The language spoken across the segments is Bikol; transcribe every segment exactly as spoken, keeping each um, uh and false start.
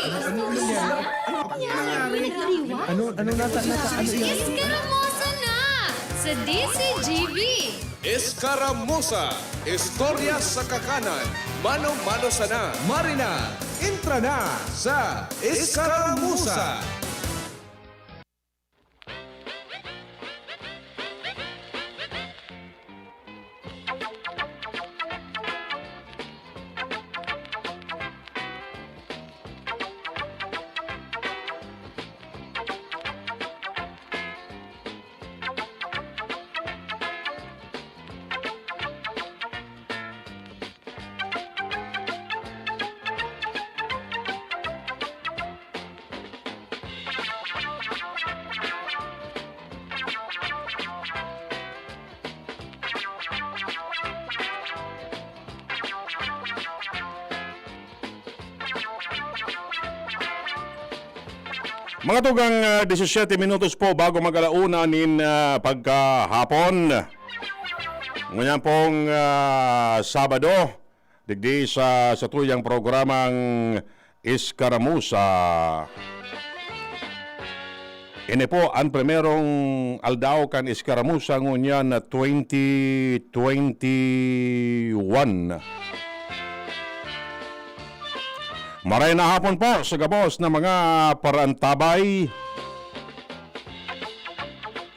Ano nangyari? Ano, ano nasa, nasa, ano yan? Iskaramusa na sa D C G B. Iskaramusa, istorya sa kakanan, mano-mano sana. Marina, entra na sa Iskaramusa. Mga tugang, ah, disisiete minutos po bago mag-alauna nin, ah, pagkahapon. Ngunyan pong, ah, Sabado, digdi sa satuyang programang Iskaramusa. Ini po an primerong aldaw kan Iskaramusa ngunyan na twenty twenty-one. Maray na hapon po sa gabos na mga parantabay.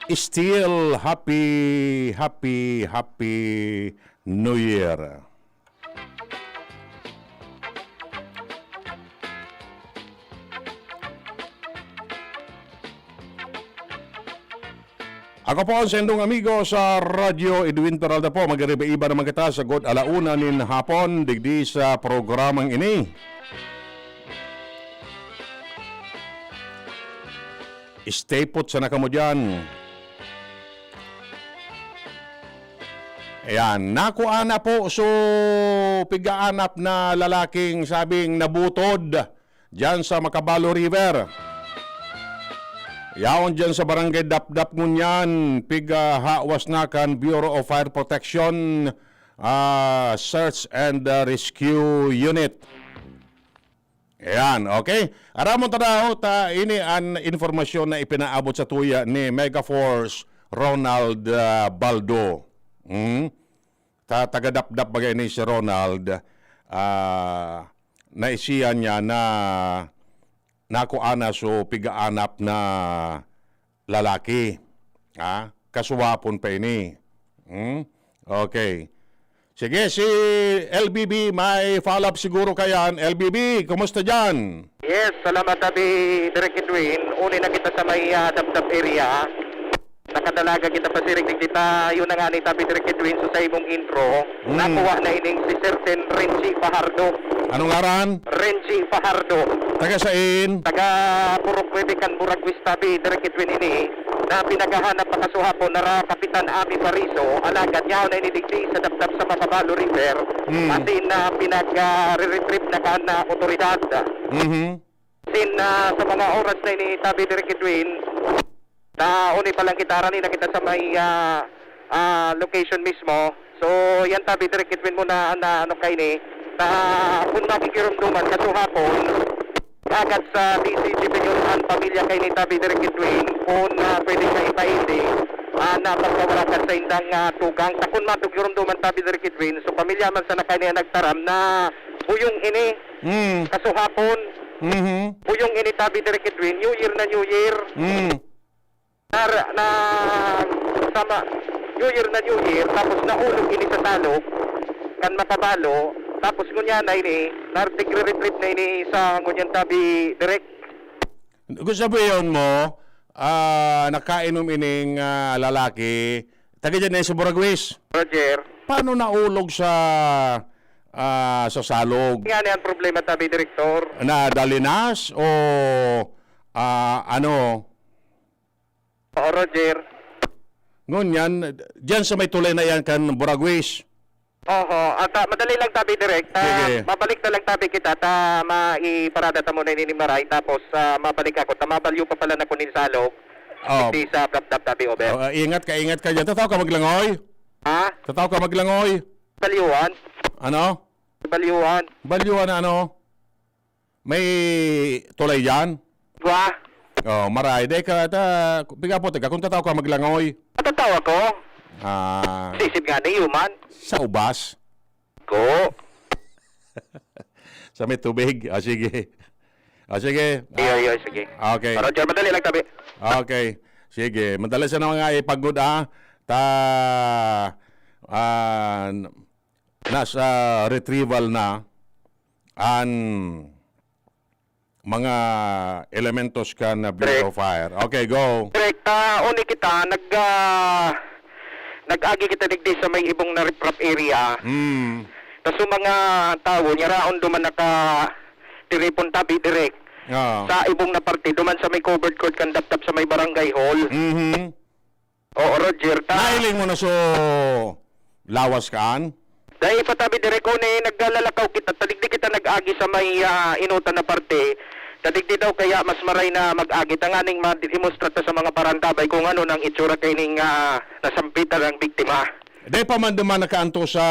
Still happy, happy, happy New Year. Ako po ang saindong amigo sa Radyo, Edwin Peralta po. Magkaiba-iba naman kita sagkod alauna nin hapon, digdi sa programang ini. Stay put sana kamo diyan. Ayan, nakua na po so pigaanap na lalaking sabing nabutod diyan sa Macabalo River. Yaon diyan sa Barangay Dapdap ngunyan, pigahawas na kan Bureau of Fire Protection, ah, Search and, ah, Rescue Unit. Ayan, okay. Aramon ta daw ta ini an impormasyon na ipinaabot sa tuya ni Megaforce Ronald, ah, Baldo. Hmm? Ta-, taga Dapdap baga ini si Ronald, ah, naisihan niya na nakuha na so pigaanap na lalaki. Ha? Kasuwapon pa ini. Hmm? Okay. Sige, si L B B, may follow-up siguro ka yan. L B B, kumusta dyan? Yes, salamat, Abi Direk Edwin. Uni na kita sa may, ah, Dapdap area. Nakadalaga kita pasiring digdi ta, yun na nga ni Tabi Direk Edwin, so sa imong intro, Mm. nakuha na ining si Certain Renji Fajardo. Anong ngaran? Renji Fajardo. Taga sain? Taga Purok Nuebe kan Buraguis, Tabi Direk Edwin, ini na pinaghahanap makasuhapon na ra Kapitan Ami Pariso, alagad yaon na ini digdi sa Dapdap sa Macabalo River, Mm. asin na pinag, ah, re-retrieve na kan, ah, otoridad. Mhm. Sin, ah, sa mga oras na ini, Tabi Direk Edwin, na uni pa lang kita, harani na kita sa may, ah, ah, location mismo. So, yan, Tabi Direk Edwin, muna na ano kaini, na kung makikirumduman, kasuhapon, agad sa D C G P yun, ang pamilya kaini, Tabi Direk Edwin, kung, ah, pwede siya ipaindi, ah, na pagkawarakan sa indang, ah, tugang. Sa kung makikirumduman, Tabi Direk Edwin, so pamilya man sana kaini ang nagtaram na buyong ini, Mm. kasuhapon, Mhm. Buyong ini, Tabi Direk Edwin, New Year na New Year. Mm. Nar-, na, sama, New Year na New Year, tapos naulog ini sa salog, kan Macabalo, tapos ngunyan na ini, nar-, nagre-retreat na ini sa ngunyan, Tabi Direk. Kung sabihin mo, ah, nakainom ining, ah, lalaki, taga dyan na sa Buraguis. Roger. Paano naulog sa, ah, sa salog? Nga ni ang problema, Tabi Direktor. Na dalinas o, ah, ano? Oo, Roger. Ngunyan, dyan sa may tulay na yan kan Buraguis. Oho. At, ah, madali lang, Tabi Direk. Ah, Sige. mabalik na lang, Tabi, kita. Ta, maiparada ta muna ini ni Maray. Tapos, ah, mabalik ako. Ta, mabalyo pa pala na kunin sa alog. Oh. Hindi sa Dapdap, Tabi, Ober. Oh, ah, ingat ka, ingat ka dyan. Tataw ka maglangoy? Ha? Tataw ka maglangoy? Balyuhan. Ano? Balyuhan. Balyuhan na ano? May tulay diyan? Wa? Oh, maray. Dai ka ta, piga po, taga, kung tataw ka, maglangoy. Matatawa ko. Ah. Sisid nga ni human. Sa ubas? Ko. Sa may tubig. Ah, sige. Ah, sige. Iyo, iyo, sige. Ah, okay. Roger, madali lang tabi. Okay. Sige. Madali sa mga ipagod, ah. Ta, ah, nasa retrieval na an mga elementos kan Bureau of Fire. Okay, go. Correct. Ah, uni kita, nag, ah, nag-agi kita digdi sa may ibong na riprap area. Mm. Tas yung mga tawo, nyaraon duman naka tiripon tabi direk. Oo. Sa ibong na parte, duman sa may covered court kan dapdap sa may barangay hall. Mhm. Oo, Roger, ta. Nahiling mo na so lawas kaan? Dai pa tabi, Direk, uni, naglalakaw kita, tadigdi kita nag-agi sa may, ah, inutan na parte. Tadigdi daw kaya mas maray na mag-agi tanganing ma-demonstrate sa mga parantabay kung ano nang itsura kaining, ah, nasampitan ng biktima. Dai pa man duman nakaanto sa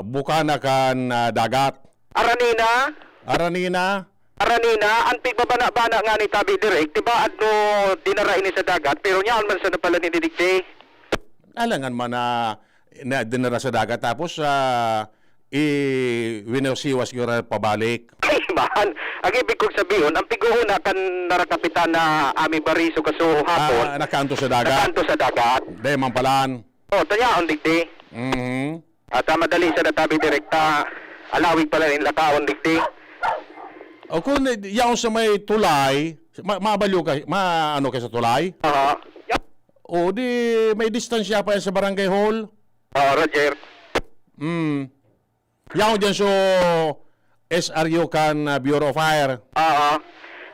bukana kan, ah, dagat? Aranina? Aranina? Aranina, an pigbabana-bana nga ni tabi, Direk, di ba, adno dinara ini sa dagat, pero nyaon man sana pala ni digdi. Alangan man na, na dinara sa dagat, tapos, ah, i-, winosiwas nyo ra pabalik. Ay, man. Ang ibig kong sabihin, ang pig-uuna kan narakapitan na Ami Bariso kaso hapon, Ah, nakaanto sa dagat. Nakaanto sa dagat. Di man palan. Oh, tanyaon digdi. Mhm. At, ah, madali sa natabi direkta, alawig pala nin lakaon digdi. O kung yaon sa may tulay, ma-, mabalyo ka, ma-, ano ka sa tulay? Oo. Yep. O, di may distansya pa yan sa barangay hall. Oo, Roger. Mm. Yaon dyan so S R U kan, ah, Bureau of Fire. Oo.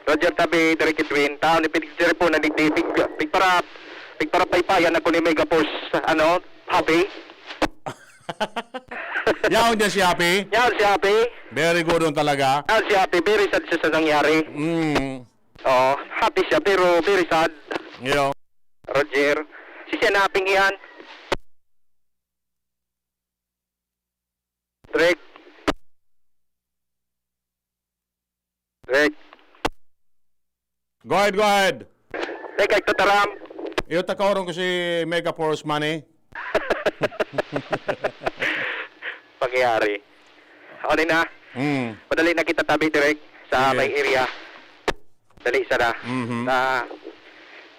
Roger tabi, Direk Edwin. Tao ni Pinig Sir po, nanigdi, pig-, pigpara-, pigparapaypayan ako ni Mega Force, ano, happy. Yaon dyan si Happy? Yaon si Happy. Very good on talaga. Yaon si Happy, very sad siya sa nangyari. Mm. Oo, happy siya, pero very sad. Yo. Roger. Si siya naping iyan. Direk. Direk. Go ahead, go ahead. Direk, ay tataram. Iyo, takaoron ko si Mega Force Money. Pangyayari. Ano na? Mm. Madali na kita tabi, Direk, sa Sige. may area. Dali sana. Mhm. Sa,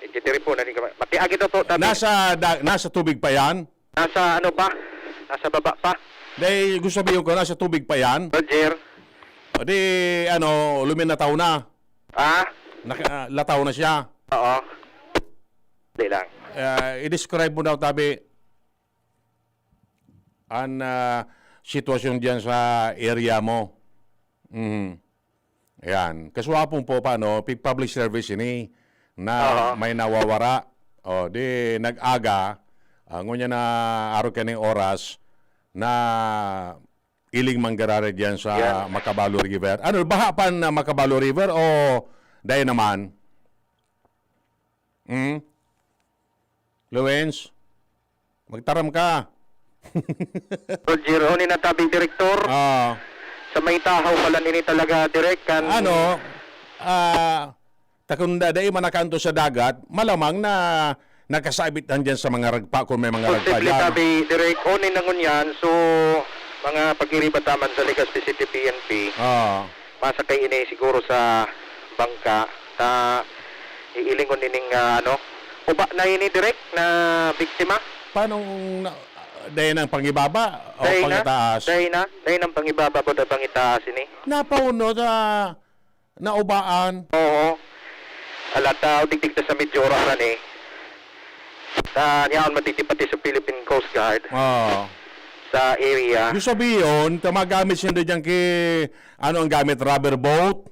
eh, titiripunan ni kama-, matiagi daw to, tabi. Nasa da-, nasa tubig pa yan? Nasa ano pa? Nasa baba pa. Dahil gusto sabihin ko, nasa tubig pa yan? Roger. O di, ano, luminataw na. Ah? Naka-, ah, lataw na siya. Oo. Di lang. Ah, i-describe mo daw, tabi, an, ah, sitwasyon diyan sa area mo. Mhm. Ayan. Kaswapong po, paano, pig-public service ini na Oo. may nawawara. O, di nag-aga, ah, ngunyan na arog kaning oras na iling manggararay diyan sa Yan. Makabalo River. Ano, baha pa na Makabalo River o dai naman? Hmm? Luwens? Magtaram ka. Roger, o ni natabi, Direktor. Ah. Sa may tahaw pala nini talaga, Direk, kan Ano, ah, ta kun da-, dai man nakaanto sa dagat, malamang na nakasabit lang dyan sa mga ragpa, kung may mga ragpa Posible dyan. tabi, Direk, o ni na ngunyan, so, mga pag-iribataman sa Legazpi City P N P. Ah. Masakay ini siguro sa bangka na iilingon nining, ah, ano, uba na ini, Direk, na biktima. Paano kung na, dahil ng pangibaba o Dahil na, pangitaas? dahil na, dahil ng pangibaba po na pangitaas ini. Napaunod, ah, naubaan. Oo. Alata, digdig na sa medyo oras na ni. Sa niyaon matitipati sa Philippine Coast Guard. Oo. Sa area. Yung sabiyon, ta magamit siya dyan ki, ano ang gamit, rubber boat?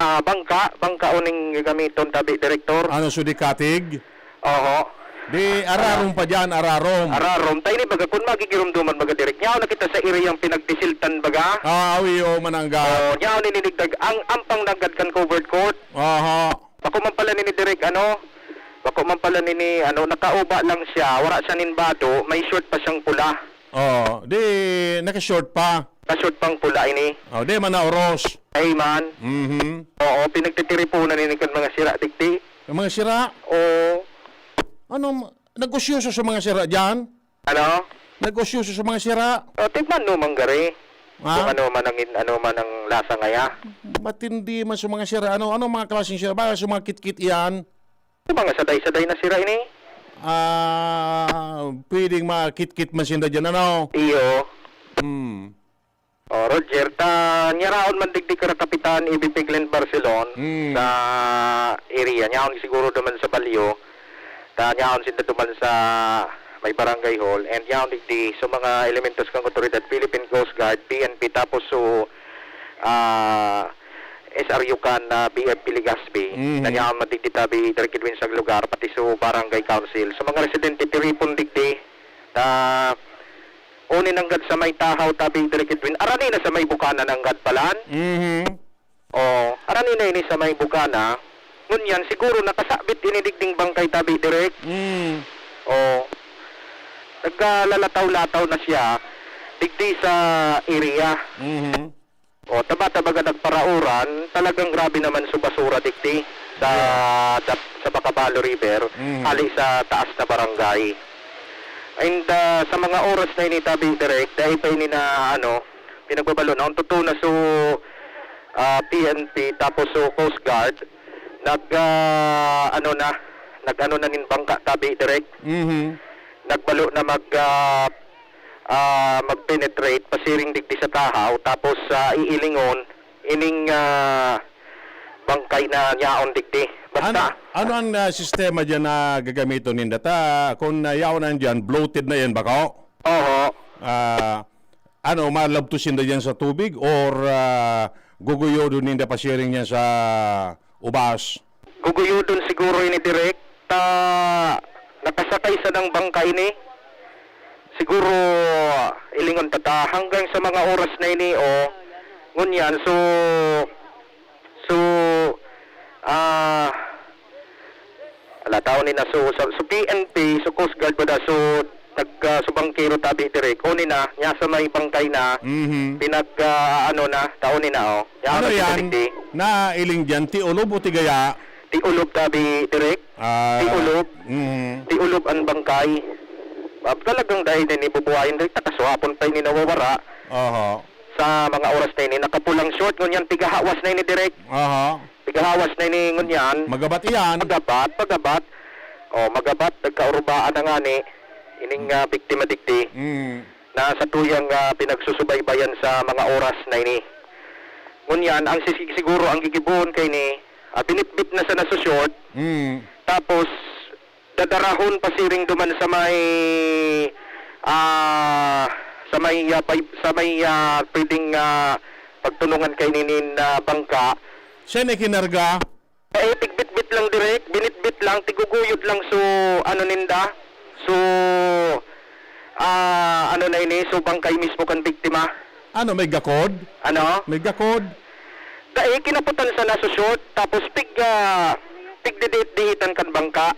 Ah, bangka, bangka uning gagamiton tabi, Direktor. Ano, sudikatig? Oho. Di, ararom pa dyan, ararom. Ararom. Tayo ni baga, kung magigirumduman baga, Direk. Nyaw na kita sa area yung pinagdisiltan baga. Ah, awi, o, manangga. Oh, nyaw ni ninigdag. Ang ampang nanggad kan covered court. Aha. Bako man pala nini, Direk, ano? Bako man pala nini, ano, nakauba lang siya. Wala siya ninbado. May short pa siyang pula. Oo. Di, naka-short pa. Short pang pula ini. Oh, di man naoros. Ay man. Mhm. Oo, pinagtitiripunan ini kan mga sira, digdi. Ang mga sira? Oo. Ano, nag-usyoso sa mga sira diyan? Ano? Nag-usyoso sa mga sira? O, tignan mo man gari. Ha? Kung ano man ang in-, ano man ang lasa ngaya. Matindi man sa mga sira. Ano, ano mga klaseng sira? Baka sa mga kitkit iyan? Yung mga saday-saday na sira ini. Ah, pwedeng makitkit man sinda dyan, ano? Iyo. Hmm. O, Roger, ta nyaraon man digdi kara Kapitan Ibipig Glenn Barcelon Hmm. sa area. Nyaon siguro duman sa Balyo. Ta nyaon sinda duman sa may barangay hall. And nyaon digdi sa mga elementos kan otoridad, Philippine Coast Guard, P N P, tapos so, ah, S R U kan, ah, B F P Legazpi. Mhm. Na nyaon man digdi tabi, Direk Edwin, sa lugar, pati so barangay council. Sa mga residente, tiripon digdi, ta Uni nanggad sa may Tahaw, tabi Direk Edwin. Arani na sa may Bukana nanggad palan. Mhm. O, arani na ini sa may Bukana. Ngunyan, siguro nakasabit ini digding bangkay tabi, Direk. Mm. O, nagkalalataw-lataw na siya digdi sa area. Mhm. O, taba-taba ka nagparauran, talagang grabe naman so basura digdi sa, Yeah. sa, sa Bacabalo River, Mhm. hali sa taas na barangay. And, ah, sa mga oras na ini, tabi, Direk, dahil pa ini na, ano, pinagbabalo na, ang totoo na so, ah, P N P, tapos so Coast Guard, nag, ah, ano na, nag-ano na nin bangka, tabi, Direk. Mhm. Nagbalo na mag, ah, ah, mag-penetrate pasiring digdi sa Tahaw, tapos, ah, iilingon ining, ah, bangkay na yaon digdi. Basta Ano, ano ang, ah, sistema diyan na gagamiton ninda? Ta, kung, ah, yaon na diyan, bloated na yan, bako? Oho. Ah, ano, malabtos sinda diyan sa tubig or, ah, guguyodon ninda pasiring yan sa ubas? Guguyodon siguro ini, Direk, ta nakasakay sa nang bangka ini. Siguro, ilingon ta ta, hanggang sa mga oras na ini, o, ngunyan, so, so, ah, ala, tao ni na, so, sa, so P N P, so Coast Guard ba da, so, nag, ah, so bangkero tabi, Direk, o ni na, nya sa may bangkay na, Mhm. pinag, ah, ano na, tao ni na, o. Yan Ano ang yan? pinagdi. Nailing diyan, ti ulob o ti gaya? Ti ulob tabi, Direk. Ah, Ti ulob. mhm. Ti ulob ang bangkay. Ah, talagang dahil na nibubuhayin, Direk, nakasuhapon pa ini nawawara. Oho. Sa mga oras na ini, nakapulang short, ngunyan tigahawas na ini, Direk. Oho. Tigahawas na ini, ngunyan. Magabat iyan. Magabat, magabat. O, magabat, nagkaurbaan na nga ni ining, ah, biktima digdi. Mm. na sa tuyang, ah, pinagsusubaybayan sa mga oras na ini. Ngunyan, ang sisig siguro ang gigibohon kaini, ah, binitbit na sana sa short, Mm. tapos dadarahon pasiring duman sa may, ah, sa may, ah, pay-, sa may, ah, pwedeng, ah, pagtunungan kaini nin, ah, bangka. Siya na kinarga? Eh, tigbitbit lang, Direk, binitbit lang, tiguguyod lang, so, ano ninda, so, ah, ano na ini, so, bangkay mismo kan biktima. Ano, may gakod? Ano? May gakod? Dai, kinaputan sana so short, tapos pig, ah, pigdidihit-dihitan kan bangka.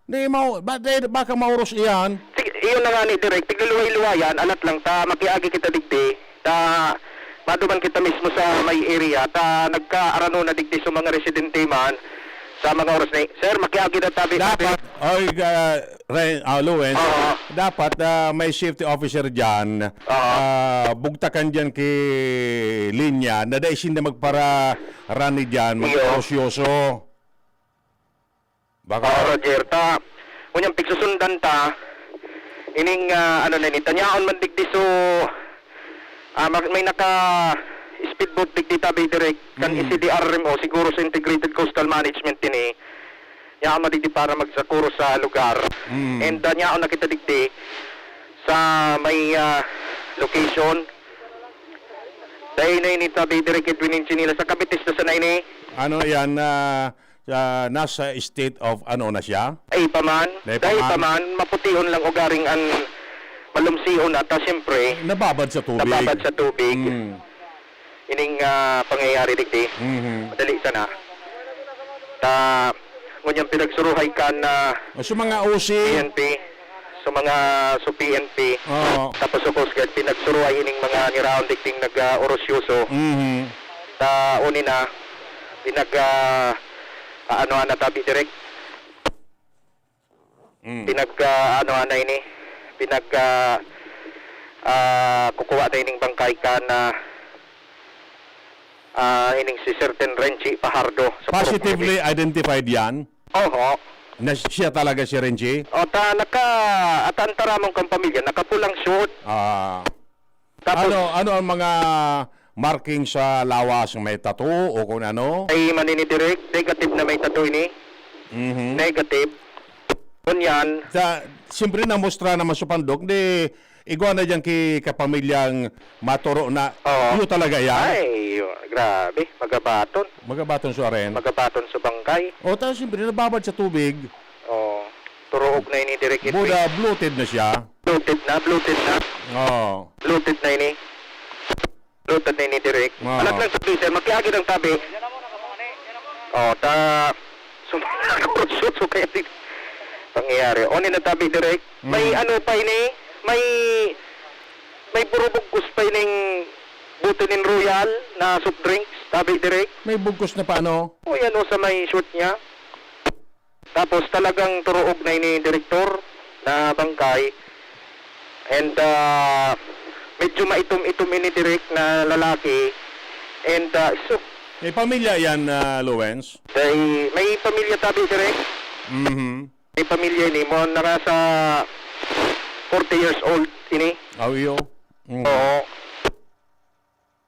Di mao, ba, di, baka mauros iyan. Sige, iyon na nga ni Direk, tigluway-luwayan, alat lang ta, makiagi kita digdi, ta maduman kita mismo sa may area, ta nagkaarano na digdi sa mga residente man, sa mga oras na, sir, makiagi na tabi, Dapat, tabi. oy, ah, Ren, ah, Lawrence, Oo. dapat, ah, may safety officer dyan. Oo. Ah, bugtakan dyan ki linya, na dai sinda magpararani dyan, Iyo. magparosyoso. Baka Oo, Roger, ta, unyang pigsusundan ta, ining, ah, ano na ini, ta nyaon man digdi so, ah, mag-, may naka-speedboat digdi tabi, Direk, kan Mm. E C D R M O, siguro sa Integrated Coastal Management ini, nyaon man digdi para magsakuro sa lugar. Mm. And, ah, nyaon na kita digdi sa may, ah, location. Dahil na ini tabi, Direk Edwin Enchinilas, sa Cavite na sana ini. Ano yan, ah, ah, nasa state of ano na siya? Ay, pa man. Dahil pa Dahil man. pa man, maputiyon lang ugaring an malumsiyon at, ah, siyempre, Nababad sa tubig. nababad sa tubig. Mm. Ining, ah, pangyayari digdi. Mhm. Madali sana. Ta, ngunyan pinagsuruhay kan, ah, O, sa mga O C. P N P. sa mga, sa P N P. Oo. Tapos sa Coast Guard, pinagsuruhay ining mga niraon digding nag, ah, orosyoso. Mhm. Ta uni na, pinag, ah, aano na tabi, Direk? Mm. Pinag, ah, ano, ano ini? Pinag, ah, ah, kukuha na ining bangkay kan, ah, ah, ining si Certain Renchi Pahardo sa Purok Positively Nine. Identified yan? Oho. Na siya talaga si Renchi? O, ta, naka, at ang taramong kang pamilya, nakapulang short. Ah. Tapos, ano, ano ang mga marking sa lawas? May tattoo o kung ano? Ay, maninidirek, negative na may tattoo ini. Mhm. Negative. Kunyan. Sa, siyempre, namustra naman sa pandok, di, igwa na dyan ki kapamilyang maturo na, oo, iyo talaga yan. Ay, grabe, magabaton. Magabaton sa aren. Magabaton sa bangkay. O, tapos siyempre, nababad sa tubig. O, turuog na ini, Direk Edwin. Buda, bloated na siya. Bloated na, bloated na. Oo. Bloated na ini. Bloated na ini, Direk. Oo. Alat lang sa freezer, makiagi ng tabi. O, ta, sumakurot-suso kaya di pangyayari. O, ni na tabi, Direk. May, mm, ano pa ini, may, may burubugkos pa ining bote nin Royal na soft drinks, tabi, Direk. May bugkos na pa, ano? O, yan, o, sa may short niya. Tapos talagang turuog na ini, Direktor, na bangkay. And, ah, medyo maitom-itom ini, Direk, na lalaki. And, ah, so, may pamilya yan, ah, Lawrence? May pamilya tabi, Direk. Mhm. May pamilya ini. Mo, nasa forty years old ini. Aw, iyo. Mhm. Oo.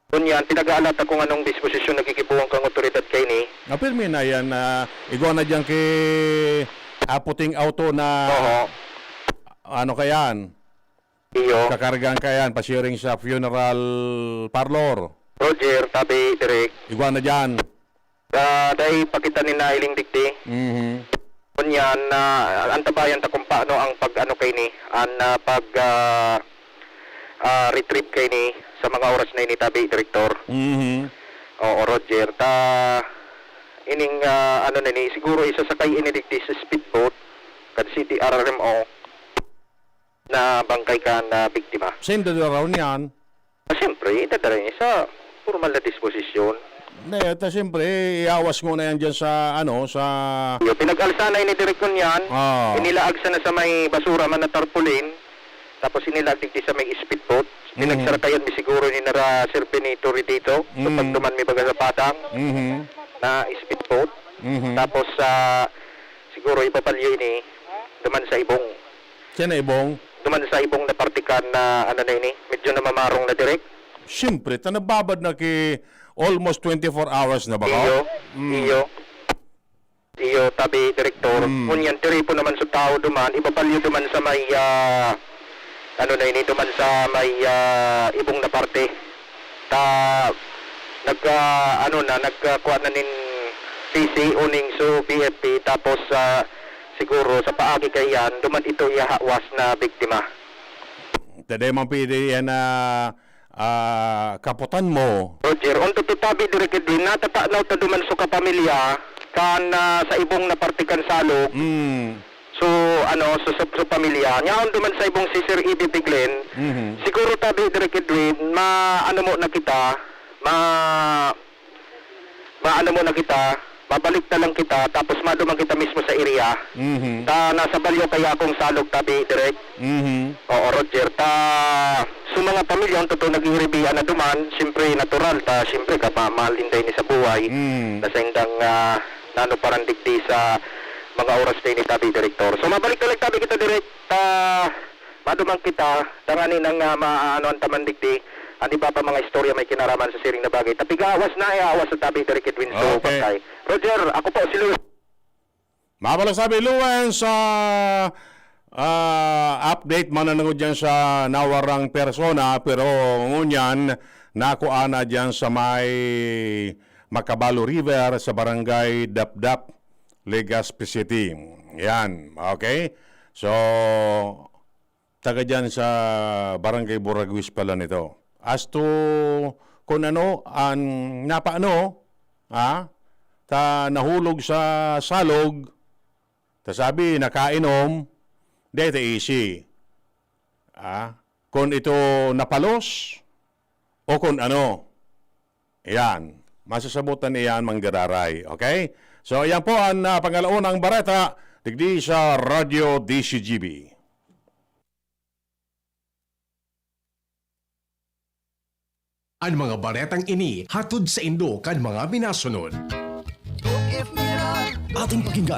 Kunyan, pinag-aalata kung anong disposisyon na gigibuhon kang otoridad kaini. Ah, pirmi na yan, ah, igwa na diyan ki, ah, puting auto na, oho, ano ka yan? Iyo. Kakargaan ka yan, pasiring sa funeral parlor. Roger, tabi, Direk. Igwa na diyan. Ah, dai pa kita nin nahiling digdi. Mhm. Kunyan, ah, antabayan ta kung paano ang pag-ano kaini, an, ah, pag, ah, ah, retrieve kaini sa mga oras na ini, tabi, Direktor. Mhm. Oo, Roger. Ta, ining, ah, ano na ni, siguro isasakay ini digdi sa speedboat, kan C D R R M O, na bangkay kan biktima. Saan dadaraw niyan? Ah, siyempre, idadara niya sa formal na disposisyon. Ne, ta siyempre, iawas mo na yan dyan sa, ano, sa... Yo, pinag-alsa na ini, Direk, kun yan. Ah. Inilaag sana sa may basura man na tarpaulin. Tapos inilaag digdi sa may speedboat. Mhm. Pinagsarakayan mi siguro ni nara Sir Benito Redito. So, mm, pagduman mi baga sa Padang, mhm, na speedboat. Mhm. Tapos, ah, siguro ibabalyo ini duman sa Ibong. Siya na Ibong? Duman sa Ibong na parte kan, ano na ini, medyo namamarong na, Direk. Siyempre, ta nababad na ki almost twenty-four hours na ba, iyo, mm, iyo. Iyo, tabi, Direktor. Mm. Ngunyan, tiripo naman sa tao duman, ibabalyo duman sa may, ah, ano na ini, duman sa may, ah, Ibong na parte. Ta, nag, ah, ano na, nagkakuha na nin P C o ning so B F P, tapos, ah, siguro sa paagi kaiyan, duman ito ihahawas na biktima. Tade man pwede yan na, ah, kaputan mo. Roger, on to tabi, Direk Edwin, natatanaw ta duman so kapamilya, kan, ah, sa Ibong na parte kan Salog. Mm. So, ano, so, so, so pamilya. Nyaon duman sa Ibong si Sir Eddie Biglen. Mhm. Siguro tabi, Direk Edwin, ma-, ano mo na kita, ma-, maano mo na kita, babalik na lang kita, tapos maduman kita mismo sa area. Mhm. Ta nasa Balyo kaya akong Salog tabi, Direk. Mhm. Oo, Roger. Ta, sa mga pamilya, ang totoo, nag-iiribihan na duman, siyempre, natural. Ta, siyempre, kapamahal din tayo ni sa buhay. Mm. Na sa indang, ah, nano parang digdi sa mga oras tayo ni tabi, Direktor. So, mabalik na lang tabi kita, Direk. Ta, maduman kita, tanganing, ah, maaano ang taman digdi. An iba pa mga istorya may kinaraman sa siring na bagay. Tapigawas na, eh, awas sa tabi, Direk Edwin. So, okay. Patay. Roger, ako po si Luis. Mabalos sabi, Luis, sa, ah, update mananangod dyan sa nawarang persona, pero ngunyan, nakuha na dyan sa may Macabalo River, sa barangay Dapdap, Legazpi City. Yan, okay? So, taga diyan sa Barangay Buraguis pala nito. As to kung ano ang napaano, ha? Ta nahulog sa salog, ta sabi, nakainom, dai ta easy. ah, kung ito napalos o kung ano. Yan. Masasabutan iyan manggararay. Okay? So, yan po ang, ah, pangalaunang bareta digdi sa Radyo D C G B. An mga baretang ini hatod saindo kan mga minasunod. Ating pakinggan